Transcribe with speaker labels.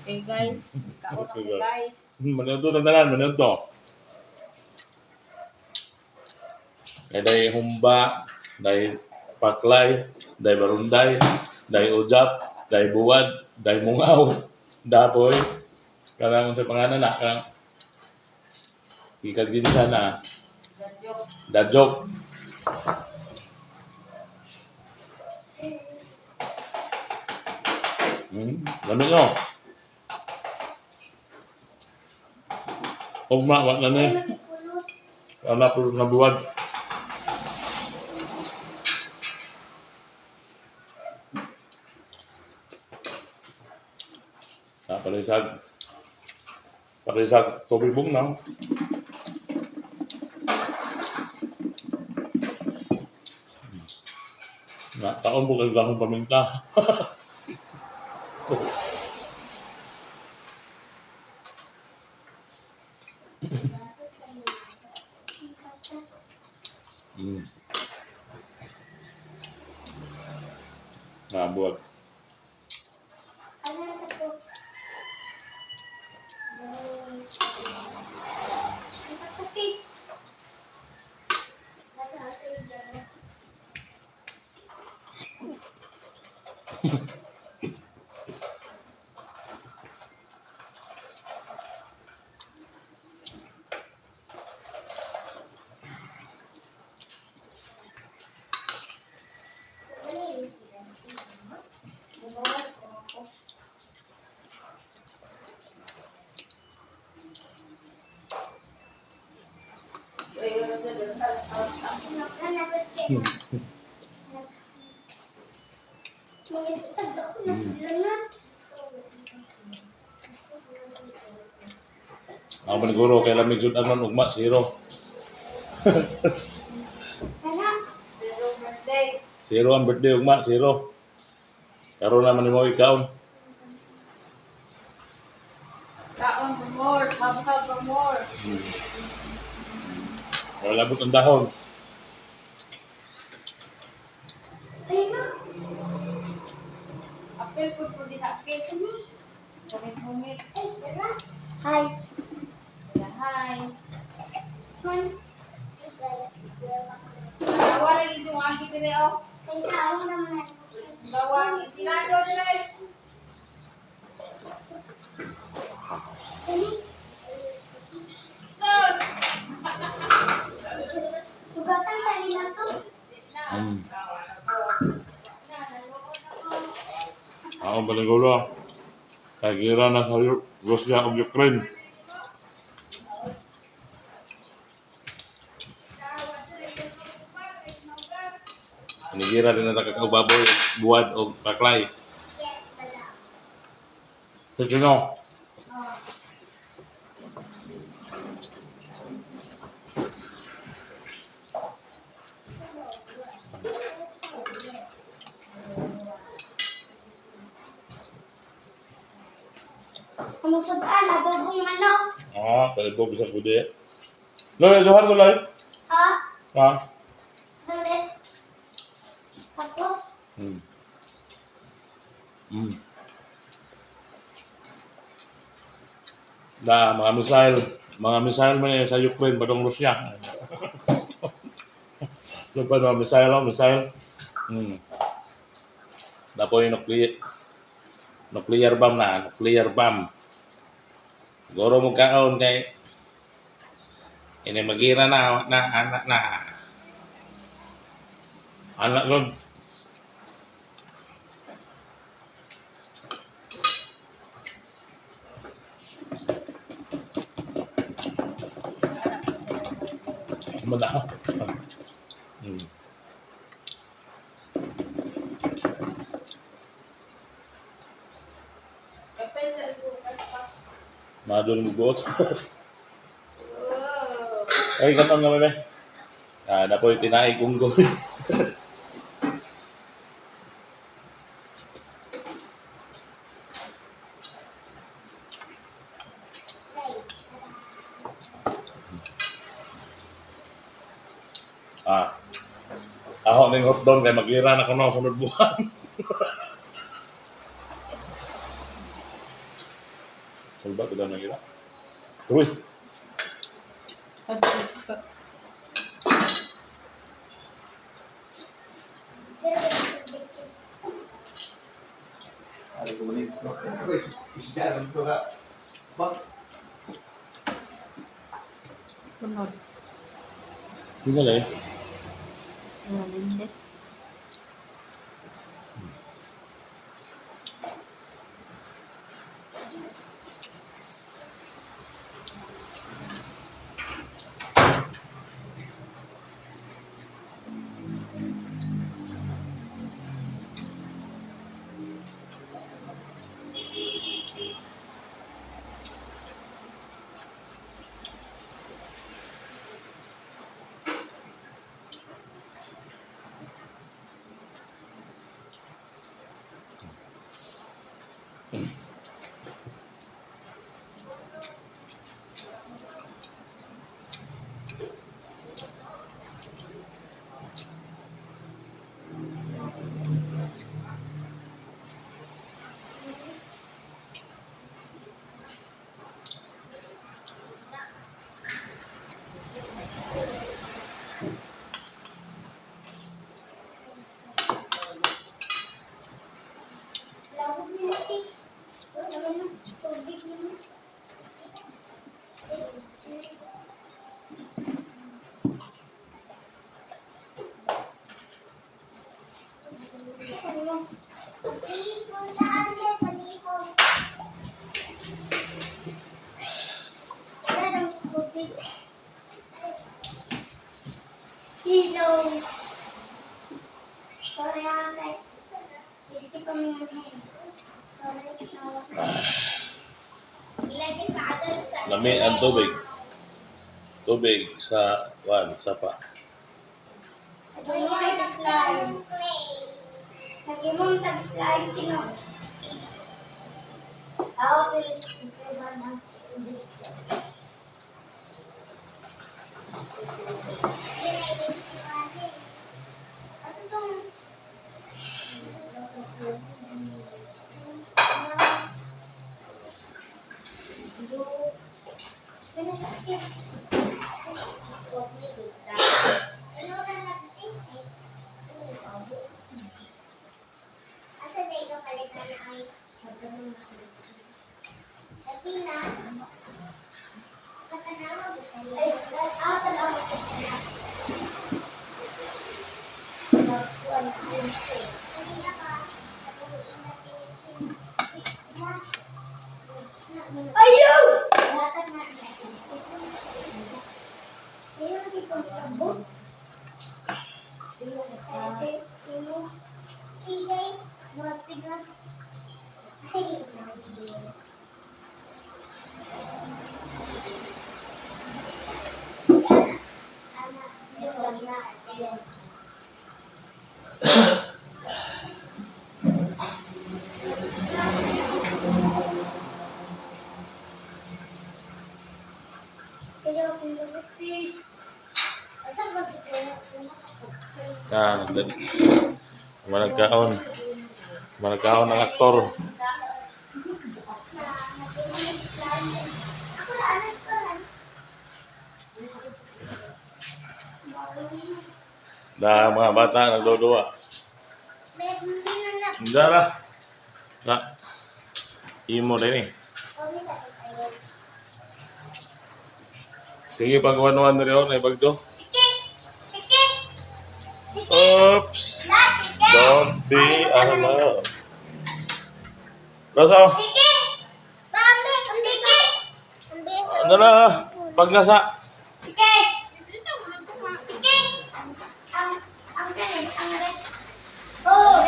Speaker 1: Okay guys, kaon ako guys.
Speaker 2: Manuto na tanan, manuto. Kay day humba, day paklay, day barunday, day ujap, day buwad, day mungaw, dapoy. Kanang sa pangalan na, kanang gikan gini sana,
Speaker 1: Joke.
Speaker 2: dadjok. Lamig no. Ugma, wa na ni. Wala po na buwad. Ah, palisag. Palisag, tubig bung na. Na, taon po kayo akong paminta. Na, buwad. Ako paniguro, kay lamig jud anon ugma, zero.
Speaker 1: Zero birthday.
Speaker 2: Zero ang birthday ugma, zero. Karon naman nimo ikaw.
Speaker 1: Kaon pa more. Habhab pa more.
Speaker 2: Wala labot ang dahon.
Speaker 1: Apel po po diha. Apel. Hungit-hungit.
Speaker 3: Hi.
Speaker 1: Hi. Awa ra itong agi dire oh. Bawa sinado dire. Sus!
Speaker 3: Tugasan sa nila to.
Speaker 1: Na. Na, naluon ako.
Speaker 2: Ako paniguro. Kay gira na sa Russia ug Ukraine. Nigira din na kakao baboy, buwad o baklay.
Speaker 3: Yes, madam.
Speaker 2: Did you know?
Speaker 3: Kumusudan, adobong manok.
Speaker 2: Ah, palibog sa kudi. Loy, duhar ko loy.
Speaker 3: Ha?
Speaker 2: Ha?
Speaker 3: Dali. Tapos,
Speaker 2: Na, mga missile. Mga missile man eh, sa Ukraine, badong Russia. Lupa mga missile, oh, missile. Dapo yung nuclear, nuclear bomb na, nuclear bomb. Goro mo kaon kay ini magira na na anak na. Anak lod. Mada.
Speaker 1: Apel sa bukas pa.
Speaker 2: Madol mo buot.
Speaker 1: Oh.
Speaker 2: Ay, kanon nga bebe. Ah, dapo yung tinaig unggoy. Ah. Ako ning hotdog kay magira na kuno sa buwan. Hulba ko daw nang ila. Uy,
Speaker 1: Pagpagpa.
Speaker 4: Ay, kunin ko. Uy, isda rin ko ka. Bak,
Speaker 1: Sunod.
Speaker 2: hindi na eh.
Speaker 1: Nalindot.
Speaker 3: Lawag niya eh. Wala na, tubig naman. Wala nang tubig. Hello. Sorry, ate. Busy kami ngayon. Sorry,
Speaker 2: Lami ang tubig. Tubig sa wan, sapa.
Speaker 3: Lagi mong tag-slime tinong. Ako, tilis.
Speaker 5: Asa na ikaw palitan ay Kapila. Patanawa ko sa'yo.
Speaker 3: Ay, ah, tanawa ko sila. Nagkuhan ko siya.
Speaker 5: Kanina ka. Nabuhuin natin yung
Speaker 3: Ayaw!
Speaker 5: Dapat na
Speaker 3: Ayaw, di pa maabot.
Speaker 5: Sige. Mastigan. Ay,
Speaker 3: Kaya akong fish. Asa ba ito?
Speaker 2: Ah, managkaon. Managkaon ng aktor.
Speaker 3: Ako na, anak ko lang.
Speaker 2: Na mga bata nagdodua. Hindi na. Na. Imo rin eh. Sige, pag 1-1 rin ako, naibagdo.
Speaker 3: Sige! Sige! Sige!
Speaker 2: Oops!
Speaker 3: La, sige!
Speaker 2: Don't be alone. Rosa,
Speaker 3: Sige!
Speaker 5: Mami,
Speaker 3: Sige!
Speaker 2: ano na? Pag nasa...
Speaker 3: Sige! Sige! Ang, ang galing, ang galing. Oh!